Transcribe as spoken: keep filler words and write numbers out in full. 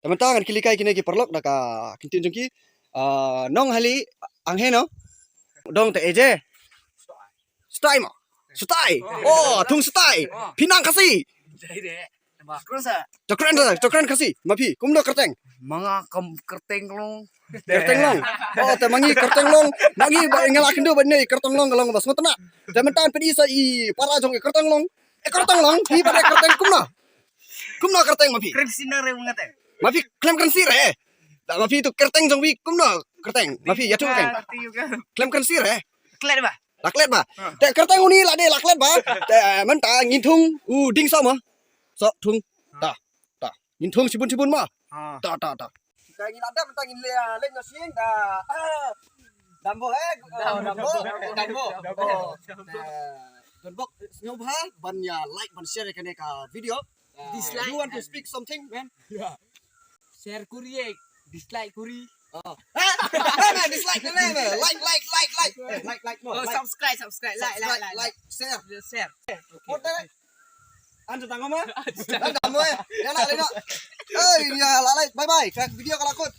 Mynta ngan kylli kai kine ki paralok da ka ktien jong ki. Ah, nong hali ang he no? Dong te eje. Stai mo. Stai. Oh, thung stai. Phi nang Khasi. Jai de. Ba. Kren sa. To kren sa, to kren Khasi. Ma phi, kumno kyrteng? Ma nga kam kyrteng long. Kyrteng long. Oh, te ma ngi kyrteng long. Ma ngi ba nga la kynduh ba ne kyrteng long ka long ba sngewtynnat. Te mynta phi sa i para jong i kyrteng long. Eh, kyrteng long, phi ba ne kyrteng kumno? Kumno kyrteng ma phi? Kren sinar re mengate. Ma phi khlem kren sir eh. Da ma phi tu kyrteng jong phi kumno kyrteng? Ma phi ya tu kyrteng. Khlem kren sir eh. Klet ba. La klet ba. Te kyrteng uni la de la klet ba. Te mynta ngin thung u ding so ma. So thung. Ta. Ta. Ngin thung shibun shibun ma. Ta ta ta. Te ngin la dep mynta ngin le le no sing da. Dambo eh. Dambo. Dambo. Don bok sngewbha ban ya like ban share kane ka video. Dislike. You want to speak something, man? Share kuri eh. Dislike kuri. Oh. Dislike ne ne. Like like like like. Eh, like like no. Oh, like. Subscribe subscribe like like like. Like share. Share. An tang ma. An tang ma. Ya la le no. Eh ya la like. Bye bye. Ka video ka la kut.